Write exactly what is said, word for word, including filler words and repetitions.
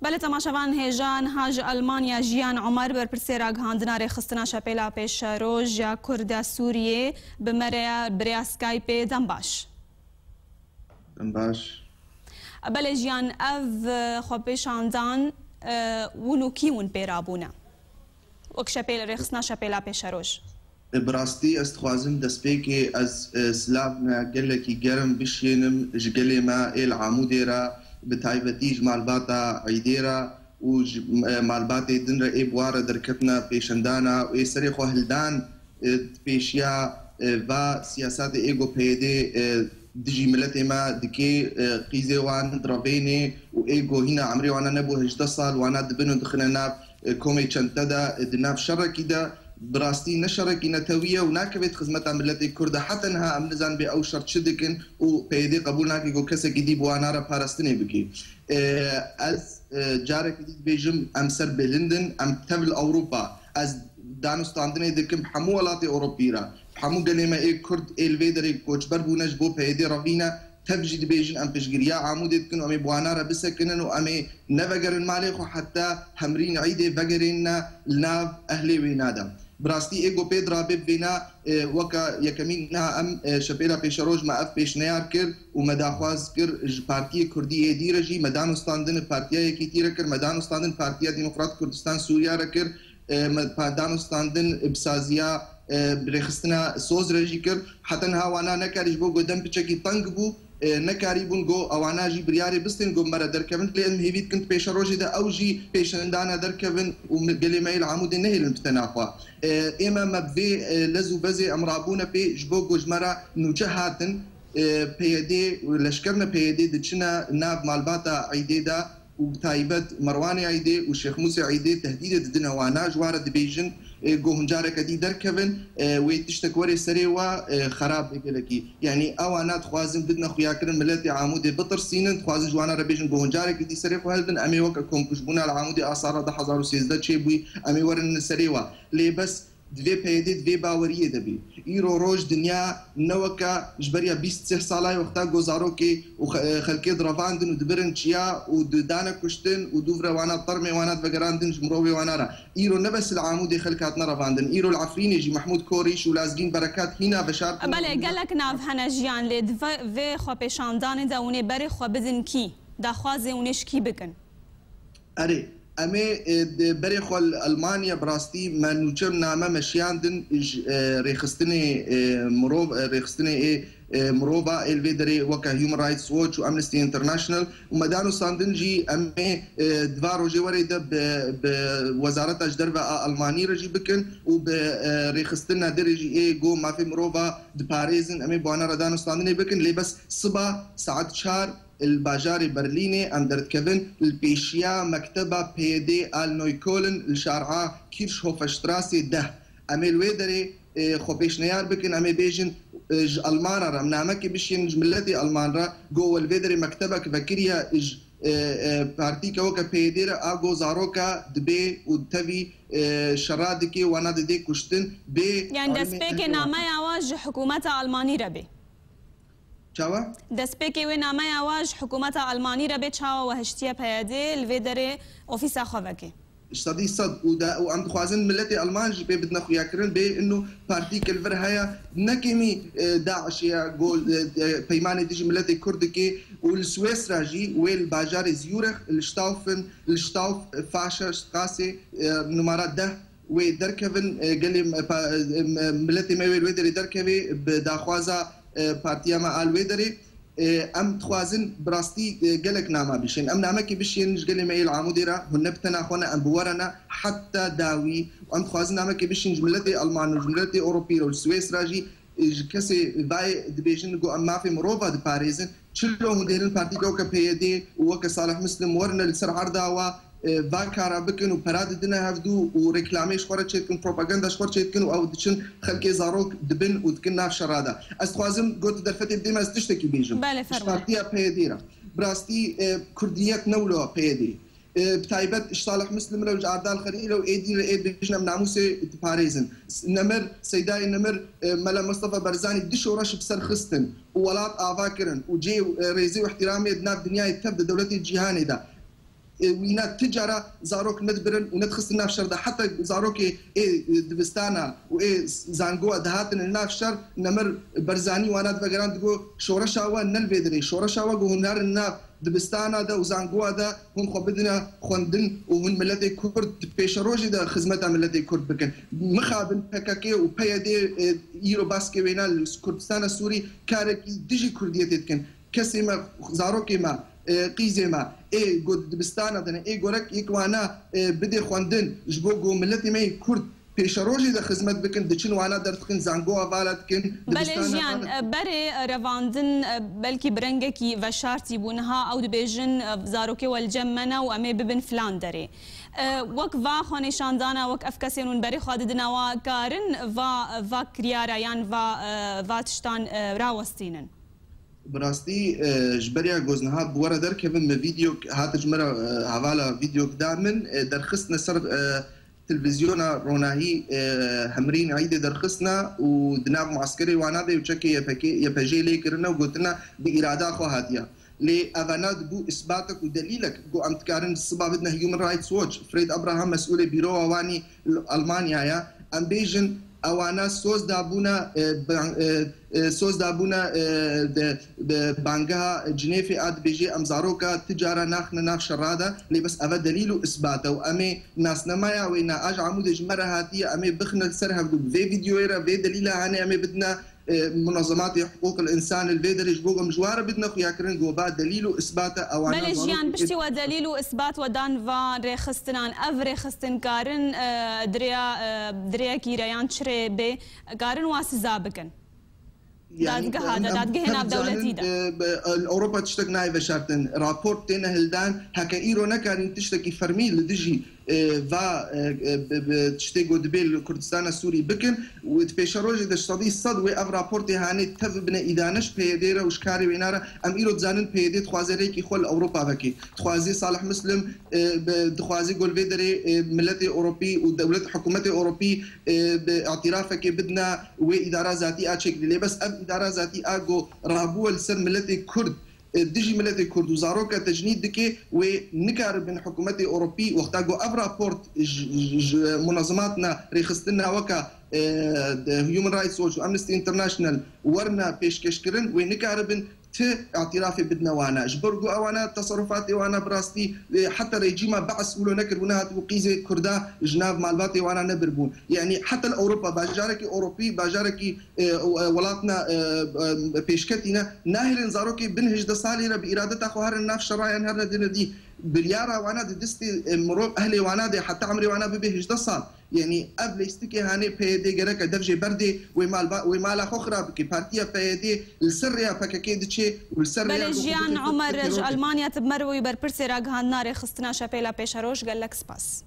Belê temaşevan hêja niha ji Almanya Jiyan Omer, berpirsê ragihandina rêxistina Şepêla Pêşeroj ya Kurd ya Sûriyê, bi me re ya bi rêya Skypeê. Dem baş. Dem baş. Belê Jiyan, ev, e, xwepêşandan, e, win û kî win pê rabûne? Wek şepêl-, rêxistina Şepêla Pêşeroj. Bi rastî ez dixwazim destpêkê ez, e, silav me gelekî germ bişênim ji gelê me ê li Amûdê re, bi taybetî ji malbata Eydê re û ji, e, malbatê din re ê bi wan re derketine pêşendana û ê serê xwe hildan, e, pêşiya, e, va siyasetê ê ku P Y D, e, dijî miletê me dikê, e, qîzê wan direvênê û ê ku hîna emrê wana nebû hejdeh sal, wana dibin û dixine nav, e, komê çente de, e, di nav şerekî de. Bi rastî ne şerekî netewî ye û nakeve di xizmeta miletê Kurd de. Heta niha em nizanin bê ew şer çi dikin û P Y D qebûl nake ku kesekî dî bi wana re parastinê bike. E, ez, e, carekî dî dibêjim, em ser bilind in, em tev li Ewropa. Ez danûstandinê dikim hemû welatê Ewropî re, hemû gelê me ê Kurd ê li vê derê koçber bûne ji bo P Y D revîne, tev jî dibêjin em piştgiriya Amûdê dikin û em ê bi wana re bisekinin û em ê nevegerin malê xwe heta Hemrîn Eydê vegerênine li nav ehlê wêna de. Bi rastî ê ku pê dirabe bi vêna, e, weke yekemîn niha em, e, Şepêla Pêşeroj me ev pêşneyar kir û me daxwaz kir ji partiyê Kurdî êdî re jî me danûstandin, partiya Yekîtî re kir, me danûstandin partiya Demokrat Kurdistan Sûriya re kir, e, me pa-, danûstandin bi saziya, e, bi rêxistina soz re jî kir. Heta niha wana nekarî ji bo ku dem piçekî teng bû, e, nekarîbûn ku ewana jî biryarê bistên ku me re derkevin. Lê em hêvî dikin di pêşerojê de ew jî pêşendana derkevin û mi-, gelê me yê li Amûdê nehêlin bite naxwe. E, ême me bi vê, e, lez û bezê em rabûne pê ji bo ku ji me re nûçe hatin, e, P Y D û leşkerine P Y D diçine nav malbata Eydê de û bi taybet Merwanê Eydê û Şêx Mûsê Eydê tehdîdê didine wana, ji wan re dibêjin, e, ku hûn careke dî derkevin, e, wê tiştek were serê we, e, xerab be gelekî. Yanî ewana dixwazin bidine xuyakirin miletê Amûdê bitirsînin, dixwazin ji wana re bêjin ku hûn careke dî serê xwe hildin, em ê weke komkujbûna li Amûdê a sala du hezar û sêzdeh çêbûyî, em ê werin serê we. Lê bes di vê P Y D, di vê baweriyê de bî. Îro roj dinya ne weke ji beriya bîst sih sala ye, wexta ku zarokê û xe-, xelkê direvandin û dibirin çiya û di-, dane kuştin û dûv re wana termê wana divegerandin ji mirovê wana re. Îro ne bes li Amûdê xelk hatine revandin. Îro li Efrînê jî Mehmûd Korîş û Lazgîn Berekat hîna veşartin. Belê, gelek nav hene jiyan, lê di ve-, vê xwepêşandanê de hûn ê berê xwe bidin kî? Daxwazê hûn ê ji kî bikin? Erê, em ê, e, di berê xwe li Elmanya bi rastî me nûçe name meşiyandin ji, e, rêxistinê, e, mirov, e, rêxistinê ê, e, mirova ê li vê derê weke Human Rights Watch û Amnesty International û me danûstandin jî em ê, e, di va rojê werê de bi, bi Wezareta ji Derve a Elmanî re jî bikin û bi, e, rêxistina derê jî ê go mafê mirova diparêzin, em ê bi wana re danûstandinê bikin. Lê bes siba saet çar li bajarê Berlînê em derdikevin li pêşiya mekteba P Y D a li Neukölln li şara Kirchhofstrasse deh. Em ê li wê derê, e, xwe pêşneyar bikin, em ê bêjin, e, ji Almana re, em namekê bişînin ji miletê Alman re, go we li vê derê mektebek vekiriye ji, e, e, partîke weke P Y D re, a go zaroka dibê û tevî, e, şera dikê, wana didê kuştin, bê. Yani destpêkê nameya we ji hikûmeta Almanî re bê? Çawa? Destpêkê wê nameya we ji hikûmeta Almanî re bê, çawa we hiştiye P Y D li vê derê ofîsa xwe vekê? Sedî sed. Û de, û em dixwazin miletê Alman jî pê bidine xuyakirin, bê ino partî ke li vir heye, ne kêmî, e, DAIŞ ye, go, e, e, peymanê dijî miletê Kurd dike û li Swêsra jî wê li bajarê Zurich, li Staufen, li Stauf, e, Fasche Strasse, e, numara deh, wê derkevin, e, gelê me, pa-, e, me, miletê me wê li wê derê derkevê bi daxwaza, e, partiya me a li wê derê. E, em dixwazin bi rastî, e, gelek nama bişên. Em namekê bişên ji gelê me yê li Amûdê re, hûn ne bi tena xwe ne, em bi we re ne, heta dawî. Em dixwazin namekê bişên ji miletê Alman û ji miletê Ewropî re û ji Swêsra jî, e, ji kesê vayê dibêjin ku em mafê mirova diparêzin. Çilo hûn dihêlin partîka weke P Y D û weke Salih Muslim werine li ser erda wa, e, va kara bikin û pera didine hevdû û reklamê ji xwe re çêdikin, propaganda ji xwe re çêdikin û ew diçin xelkê zarok dibin û dikin nav şera de. Ez dixwazim got derfetê bidêm, ez tiştekî bêjim. Belê, fermo. Ji partiya P Y D re. Bi rastî, e, kurdiyet ne wilo P Y D. E, bi taybet ji Salih Muslim re û ji Erdal Xelîl re û êdî re ê bêjin em namûsê diparêzin. Nemir, Seydayê Nemir, e, Mela Mustafa Barzanî du şoreş bi ser xistin û welat ava kirin û cê, e, rêzê û ihtiramê di nav dinyayê tev de dewletê cîhanê de. e, wîna ti cara zarok nedibirin û nedixistin nav şer de. Heta zarokê ê, e, dibistana û ê zangoa dihatin li nav şer, Nemir Berzanî wana divegerand, digo şoreşa we ne li vê dirê. Şoreşa we ku hûn herin nav dibistana de û zangoa de hûn xwe bidine xwendin û hûn miletê Kurd di pêşerojê de xizmeta miletê Kurd bikin. Mixabin P K K û P Y D, e, îro baskê wêna li Kurdistana Sûrî karekî dijî Kurdiyetê dikin. Kesê me, zarokê me, e, qîzê me, ê ku dibistana de ne, ê gorek yek wana, e, bidê xwendin, ji bo ku miletê me yê Kurd pêşerojê de xizmet bikin, diçin wana derdixin, zangoa vala dikin, Belê dibistana jiyan, vala dikin. E, berê, e, revandin, e, belkî bi rengekî veşartî bû. Niha ew dibêjin, e, zarokê we li cem me ne û em ê bibin filan derê. E, wek va xwenîşandana, wek ev kesên hûn berê xwe didine wa, karin va, va kiryara yan va, e, va tiştan, e, rawestînin? Bi rastî, e, ji beriya ku ez niha bi we re derkevim, min vîdeo hate ji me re, e, hevala vîdeok da min, e, derxistine ser, e, televîzyona Ronahî, e, Hemrîn Eîdê derxistine û di nav mueskerê wana de û çekê Y P G, Y P G lê kirine û gotine bi îrada xwe hatiye. Lê evana dibû îsbatek û delîlek ku em dikarin siba bidine Human Rights Watch, Fred Abraham, mesûlê bîrowa wanî li Almanyaya, em bêjin, ewana soz dabûne, e, ban-, e, e, soz dabûne, e, de, de bangeha Cinêfê a dibêje, em zaroka ti cara naxine nav şera de, lê bes eve delîl û isbat e û em ê nasnamaya wê na a ji Amûdê ji me re hatiye, em ê bixine ser hevdu bi vê vîdeoyê re, vê delîla hanê em ê bidine, e, munazematê hiqûqil însan li vê derê ji bo em ji wan re bidine xuyakirin, ku va delîl û isbat e, ewana Belê zarokê jiyan, piştî we delîl û isbat we dan van rêxistinan, ev rêxistin karin, e, dirêya, e, dirêyekî re yan çirê bê, karin wa siza bikin. Yani, Dadgeha de, em, dadgehê em navdewletî zanin, de. E, be, Ewropa tiştek nayê veşartin. Raport têne hildan, heke îro nekarîn tiştekî fermî li dijî, e, va, e, e, bi, bi tiştê ku dibê li Kurdistana Sûrî bikin. Û di pêşerojê de ji sedî sed wê ev raportê hanê tev bine îdane ji P Y D re û ji karê wêna re. Em îro dizanin P Y D dixwaze rêkî xwe li Ewropa vekê. Dixwaze Salih Muslim, e, bi, dixwaze ku li vê derê, e, miletê Ewropî û dewlet, hikûmetê Ewropî, e, bi îtirafekê bidine wê îdara zatî a çêkirî. Lê bes ev îdara zatî a ku rabûye li ser miletê Kurd, e, dijî miletê Kurd û zaroka tecnîd dike, wê nikaribin hikûmetê Ewropî, wexta ku ev raport ji, ji, ji munazematna rêxistina weka, e, de Human Rights Watch û Amnesty International werine pêşkeşkirin, wê nikaribin ti îtirafê bidine wana. Ji ber ku ewana teserufatê wana bi rastî, e, heta rejîma Be'es wilo nekir û nehatibû qîzê Kurda ji nav malbatê wana nebiribûn. Yani heta li Ewropa, bajarekî Ewropî, bajarekî, e, e, welatna, e, e, pêşketî ne, nahêlin zarokê bin hejdeh salî re bi îradeta xwe herin nav şera yan herine dine dî. Biryara wana di destê, e, mirov, ehlê wana de heta emrê wana bibe hejdeh sal. Yani ev lêstikê hanê P Y D gereke dev jê berdê, wê mal ba-, wê mala xwe xira bike. Partiya P Y D li ser rêya P K K diçe û li ser rêya Belê ku jiyan Kurd Omer ji teror Almanya, tu bi me re wî berpirsê ragihandina rêxistina şepêla pêşeroj, gelek spas.